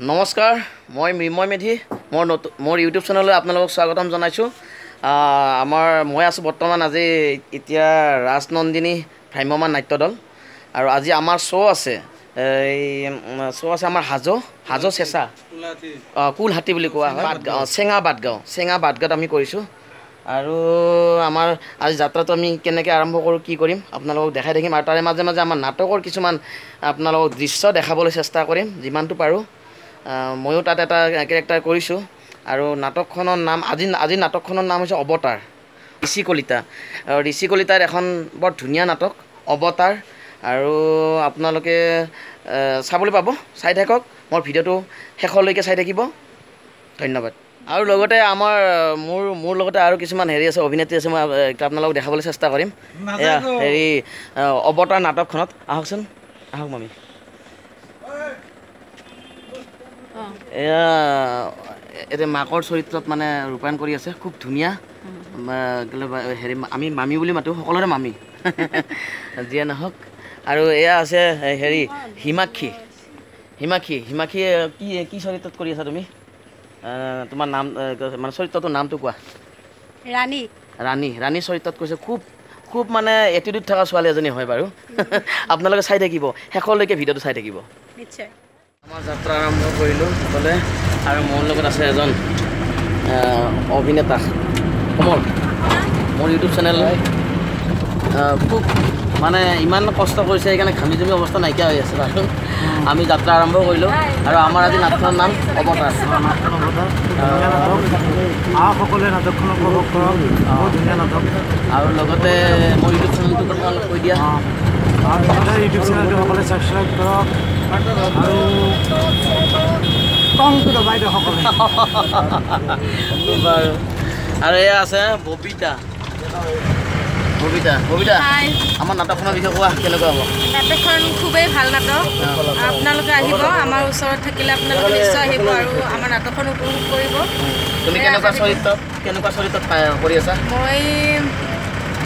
নমস্কাৰ, মই মৃন্ময় মেধি। মোৰ ইউটিউব চেনেললৈ আপোনালোকক স্বাগতম জনাইছোঁ। মই আছোঁ বৰ্তমান আজি এতিয়া ৰাজনন্দিনী ভ্ৰাম্যমাণ নাট্যদল, আৰু আজি আমাৰ শ্ব' আছে। এই শ্ব' আছে আমাৰ হাজো চেঁচা কুলহাটী বুলি কোৱা হয়, বাটগাঁও, চেঙা বাটগাঁৱত আমি কৰিছোঁ। আৰু আমাৰ আজি যাত্ৰাটো আমি কেনেকৈ আৰম্ভ কৰোঁ, কি কৰিম আপোনালোকক দেখাই থাকিম। আৰু তাৰে মাজে মাজে আমাৰ নাটকৰ কিছুমান আপোনালোকক দৃশ্য দেখাবলৈ চেষ্টা কৰিম যিমানটো পাৰোঁ। ময়ো তাত এটা কেৰেক্টাৰ কৰিছোঁ। আৰু নাটকখনৰ নাম আজি নাটকখনৰ নাম হৈছে অৱতাৰ, ঋষি কলিতা। আৰু ঋষি কলিতাৰ এখন বৰ ধুনীয়া নাটক অৱতাৰ, আৰু আপোনালোকে চাবলৈ পাব। চাই থাকক, মোৰ ভিডিঅ'টো শেষলৈকে চাই থাকিব। ধন্যবাদ। আৰু লগতে আমাৰ মোৰ লগতে আৰু কিছুমান হেৰি আছে, অভিনেত্ৰী আছে, মই আপোনালোকক দেখাবলৈ চেষ্টা কৰিম। এয়া হেৰি অৱতাৰ নাটকখনত আহকচোন, আহক মামী। এয়া এতিয়া মাকৰ চৰিত্ৰত মানে ৰূপায়ণ কৰি আছে, খুব ধুনীয়া। হেৰি আমি মামী বুলি মাতোঁ, সকলোৰে মামী, যিয়ে নহওক। আৰু এয়া আছে হেৰি হিমাক্ষী। হিমাক্ষী কি চৰিত্ৰত কৰি আছা তুমি? তোমাৰ নাম মানে চৰিত্ৰটোৰ নামটো কোৱা। ৰাণী। ৰাণী চৰিত্ৰত কৈছে। খুব মানে এটিটিউড থকা ছোৱালী এজনী হয় বাৰু। আপোনালোকে চাই থাকিব, শেষলৈকে ভিডিঅ'টো চাই থাকিব। নিশ্চয়। আমাৰ যাত্ৰা আৰম্ভ কৰিলোঁ সকলোৱে। আৰু মোৰ লগত আছে এজন অভিনেতা কমল। মোৰ ইউটিউব চেনেল খুব মানে ইমান কষ্ট কৰিছে, সেইকাৰণে ঘামি জমি অৱস্থা নাইকিয়া হৈ আছে বাৰু। আমি যাত্ৰা আৰম্ভ কৰিলোঁ। আৰু আমাৰ আজি নাটখনৰ নাম অৱতাৰ। আৰু লগতে মোৰ ইউটিউব চেনেলটোৰ কথা অলপ কৈ দিয়া। ইউটিউব চেনেলটো সকলোৱে ছাবস্ক্ৰাইব কৰক আৰু টংটো দবাই দিয়ক সকলোৱে। বাৰু। আৰু এয়া আছে ববিতা। ববিতা, আমাৰ নাটকখনৰ বিষয়ে কোৱা, কেনেকুৱা হ'ব? নাটকখন খুবেই ভাল নাটক, আপোনালোকে আহিব। আমাৰ ওচৰত থাকিলে আপোনালোকে নিশ্চয় আহিব আৰু আমাৰ নাটকখন উপভোগ কৰিব। তুমি কেনেকুৱা চৰিত্ৰত কৰি আছা? মই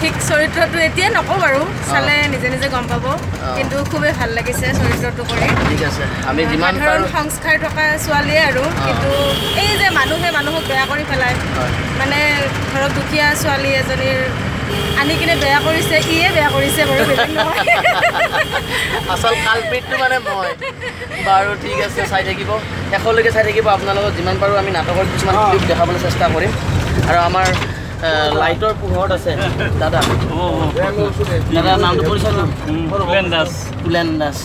ঠিক চৰিত্ৰটো এতিয়া নকওঁ বাৰু, চালে নিজে নিজে গম পাব। কিন্তু খুবেই ভাল লাগিছে চৰিত্ৰটো কৰি। ঠিক আছে, আমি যিমান সাধাৰণ সংস্কাৰ থকা ছোৱালীয়ে আৰু, কিন্তু এই যে মানুহে মানুহক বেয়া কৰি পেলায়, মানে ধৰক দুখীয়া ছোৱালী এজনীৰ আনি কিনে বেয়া কৰিছে, ইয়ে বেয়া কৰিছে বাৰু, বেলেগ নহয়। আচল কালপ্ৰিটটো মানে মই বাৰু। ঠিক আছে, চাই থাকিব, শেষলৈকে চাই থাকিব। আপোনালোকক যিমান পাৰোঁ আমি নাটকৰ কিছুমান ক্লিপ দেখাবলৈ চেষ্টা কৰিম। আৰু আমাৰ লাইটৰ পোহৰত আছে দাদা। দাদা নামটো পৰিচয়টো? কুলেন দাস।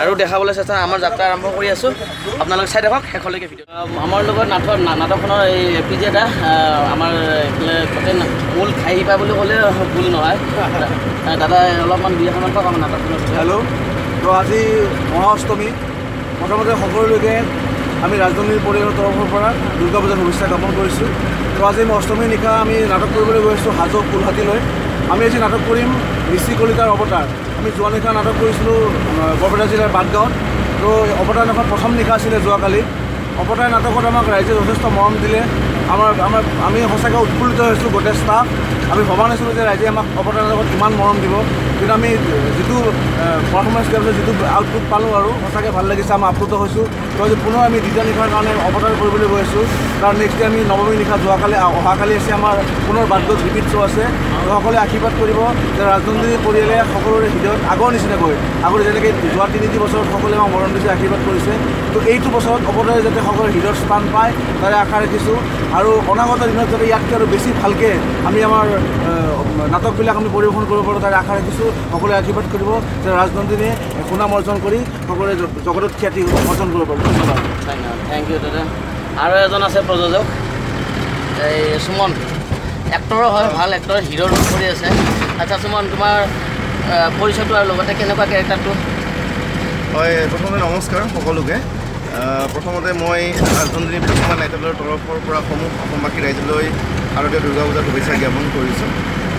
আৰু দেখাবলৈ চেষ্টা, আমাৰ যাত্ৰা আৰম্ভ কৰি আছোঁ, আপোনালোকে চাই থাকক শেষলৈকে ভিডিঅ'। আমাৰ লগত নাটকখনৰ এই পি জে দা, আমাৰ গোটেই মূল ঘাইপা বুলি ক'লে ভুল নহয়। দাদা অলপমান দুই এখনমান কওক আমাৰ নাটকখনৰ বিষয়ে। হেল্ল', তো আজি মহা অষ্টমী। প্ৰথমতে সকলোলৈকে আমি ৰাজনন্দিনী পৰিয়ালৰ তৰফৰ পৰা দুৰ্গা পূজাৰ শুভেচ্ছা জ্ঞাপন কৰিছোঁ। তো আজি আমি অষ্টমীৰ নিশা আমি নাটক কৰিবলৈ গৈ আছোঁ হাজো কুলহাটীলৈ। আমি আজি নাটক কৰিম ঋষি কলিতাৰ অৱতাৰ। আমি যোৱা নিশা নাটক কৰিছিলোঁ বৰপেটা জিলাৰ বাটগাঁৱত। তো অৱতাৰ নাটক প্ৰথম নিশা আছিলে যোৱাকালি। অৱতাৰ নাটকত আমাক ৰাইজে যথেষ্ট মৰম দিলে। আমাৰ আমাৰ আমি সঁচাকৈ উৎফুল্লিত হৈছোঁ গোটেই ষ্টাফ। আমি ভবা নাছিলোঁ যে ৰাইজে আমাক অৱতাৰ নাটকত ইমান মৰম দিব, কিন্তু আমি যিটো পাৰফৰ্মেঞ্চ দিয়াৰ পিছত যিটো আউটপুট পালোঁ আৰু সঁচাকৈ ভাল লাগিছে, আমি আপ্লুত হৈছোঁ। তো আজি পুনৰ আমি দ্বিতীয় নিশাৰ কাৰণে অৱতাৰ কৰিবলৈ গৈ আছোঁ। তাৰ নেক্সট ডে আমি নৱমী নিশা যোৱাকালি অহাকালি আছে আমাৰ পুনৰ বাটগাঁৱত ৰিপিট শ্ব' আছে। সকলোৱে আশীৰ্বাদ কৰিব যে ৰাজনন্দিনী পৰিয়ালে সকলোৰে হৃদয়ত আগৰ নিচিনাকৈ, আগতে যেনেকৈ যোৱা 3 বছৰত সকলোৱে আমাক মৰম দিছে, আশীৰ্বাদ কৰিছে, তো এইটো বছৰত অৱতাৰে যাতে সকলোৰে হৃদয়ত স্থান পায় তাৰে আশা ৰাখিছোঁ। আৰু অনাগত দিনত যাতে ইয়াতকৈ আৰু বেছি ভালকৈ আমি আমাৰ নাটকবিলাক আমি পৰিৱেশন কৰিব পাৰোঁ তাৰে আশা ৰাখিছোঁ। সকলোৱে আশীৰ্বাদ কৰিব যে ৰাজনন্দিনীয়ে সুনাম অৰ্জন কৰি সকলোৰে জগতত খ্যাতি অৰ্জন কৰিব পাৰোঁ। ধন্যবাদ। ধন্যবাদ, thank U দাদা। আৰু এজন আছে প্ৰযোজক, এই সুমন, এক্টৰো হয়, ভাল এক্টৰ, হিৰ' ৰোল কৰি আছে। আচ্ছা সুমন, তোমাৰ পৰিচয়টো আৰু লগতে কেনেকুৱা কেৰেক্টাৰটো? হয়, প্ৰথমতে নমস্কাৰ সকলোকে। প্ৰথমতে মই ৰাজনন্দিনী ভ্ৰাম্যমাণ নাট্যদলৰ তৰফৰ পৰা সমূহ অসমবাসী ৰাইজলৈ শাৰদীয় দুৰ্গা পূজাৰ শুভেচ্ছা জ্ঞাপন কৰিছোঁ।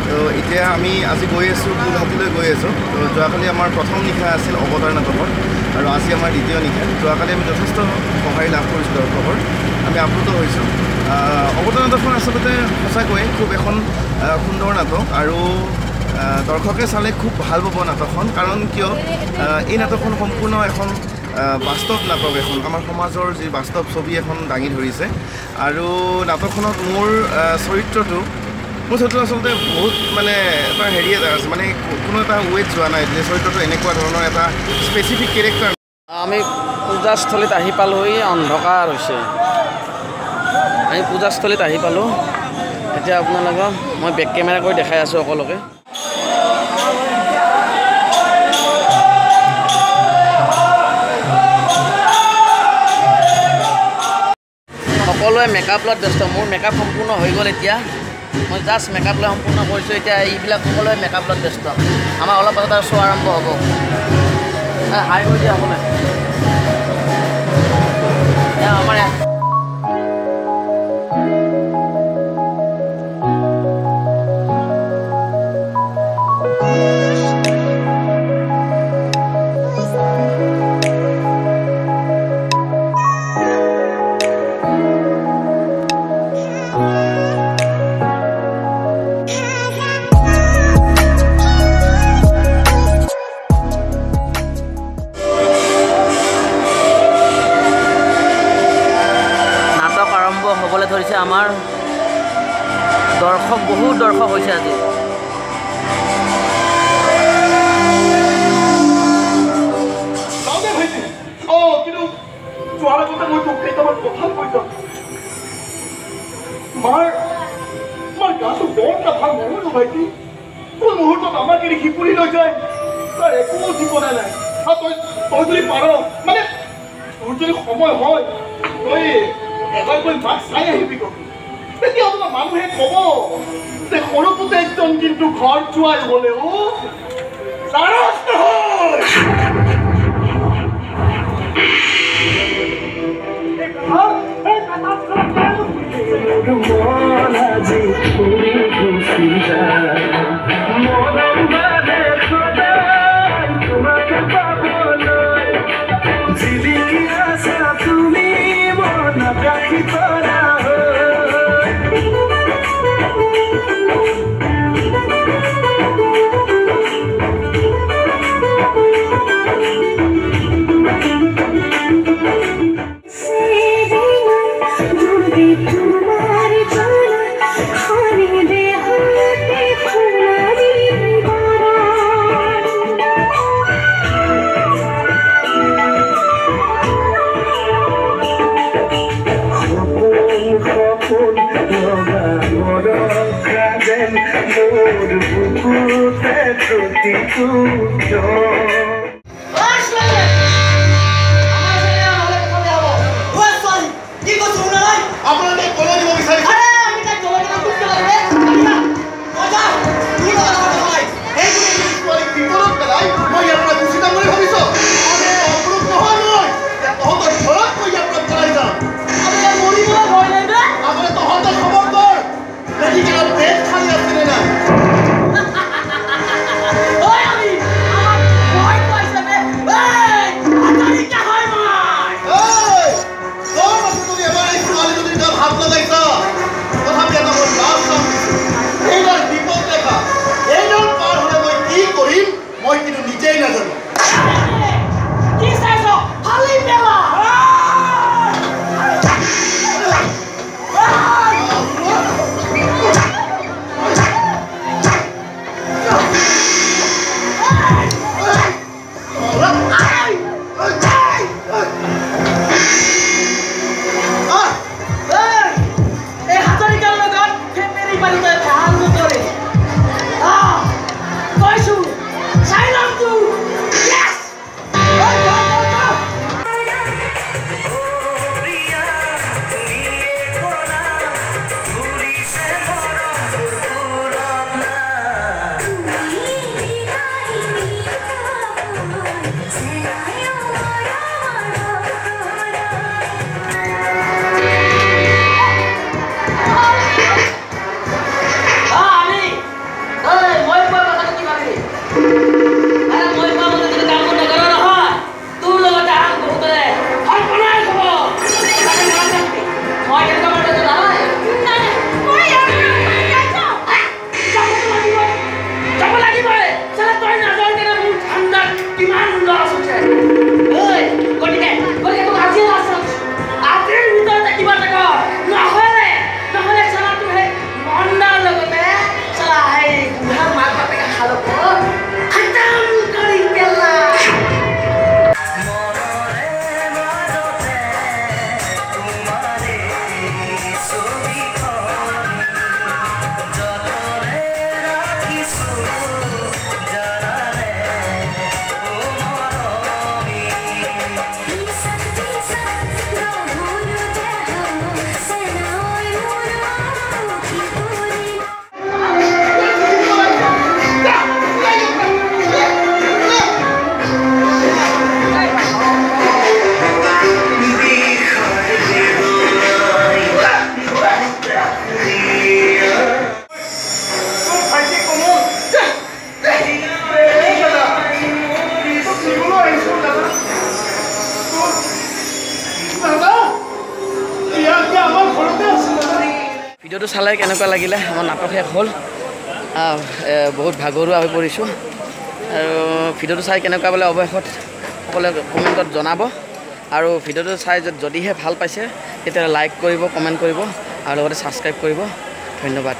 তো এতিয়া আমি আজি গৈ আছোঁ কুলহাটীলৈ গৈ আছোঁ। তো যোৱাকালি আমাৰ প্ৰথম নিশা আছিল অৱতাৰ নাটকৰ, আৰু আজি আমাৰ দ্বিতীয় নিশা। যোৱাকালি আমি যথেষ্ট সঁহাৰি লাভ কৰিছোঁ দৰ্শকৰ, আমি আপ্লুত হৈছোঁ। অৱতাৰ নাটকখন আচলতে সঁচাকৈয়ে খুব এখন সুন্দৰ নাটক, আৰু দৰ্শকে চালে খুব ভাল পাব নাটকখন। কাৰণ কিয়, এই নাটকখন সম্পূৰ্ণ এখন বাস্তৱ নাটক এখন, আমাৰ সমাজৰ যি বাস্তৱ ছবি এখন দাঙি ধৰিছে। আৰু নাটকখনত মোৰ চৰিত্ৰটো আচলতে বহুত মানে এটা হেৰি এটা আছে, মানে কোনো এটা ৱেত যোৱা নাই যে চৰিত্ৰটো এনেকুৱা ধৰণৰ এটা স্পেচিফিক কেৰেক্টাৰ। আমি পূজাস্থলীত আহি পালোঁহি, অন্ধকাৰ হৈছে। আমি পূজাস্থলীত আহি পালোঁ। এতিয়া আপোনালোকক মই বেক কেমেৰা কৰি দেখাই আছোঁ সকলোকে। সকলোৱে মেকআপ লোৱাত ব্যস্ত। মোৰ মেকআপ সম্পূৰ্ণ হৈ গ'ল এতিয়া, মই জাষ্ট মেকআপ লৈ সম্পূৰ্ণ কৰিছোঁ। এতিয়া এইবিলাক সকলোৱে মেকআপ লোৱাত ব্যস্ত। আমাৰ অলপ পাছত আৰু শ্ব' আৰম্ভ হ'ব। হাই কৰি দিয়া সকলোৱে। আমাৰ হ'বলৈ ধৰিছে। আমাৰ দৰ্শক, বহুত দৰ্শক হৈছে আজি। কোন মুহূৰ্তত আমাক এৰি সিপুৰি লৈ যায় তাৰ একো ঠিকনা নাই। তই যদি পাৰ, মানে তোৰ যদি সময় হয়, তই এবাৰ গৈ মাক চাই আহিবি গৈ। তেতিয়া তোমাৰ মানুহে ক'ব যে সৰু পুতেকজন কিন্তু ঘৰ জোৱাই হ'লেও জাৰজ নহয়। Oh, ভিডিঅ'টো চালে কেনেকুৱা লাগিলে? আমাৰ নাটক শেষ হ'ল, বহুত ভাগৰুৱা হৈ পৰিছোঁ। আৰু ভিডিঅ'টো চাই কেনেকুৱা পালে অৱশেষত সকলোৱে কমেণ্টত জনাব। আৰু ভিডিঅ'টো চাই যদিহে ভাল পাইছে তেতিয়াহ'লে লাইক কৰিব, কমেণ্ট কৰিব আৰু লগতে ছাবস্ক্ৰাইব কৰিব। ধন্যবাদ।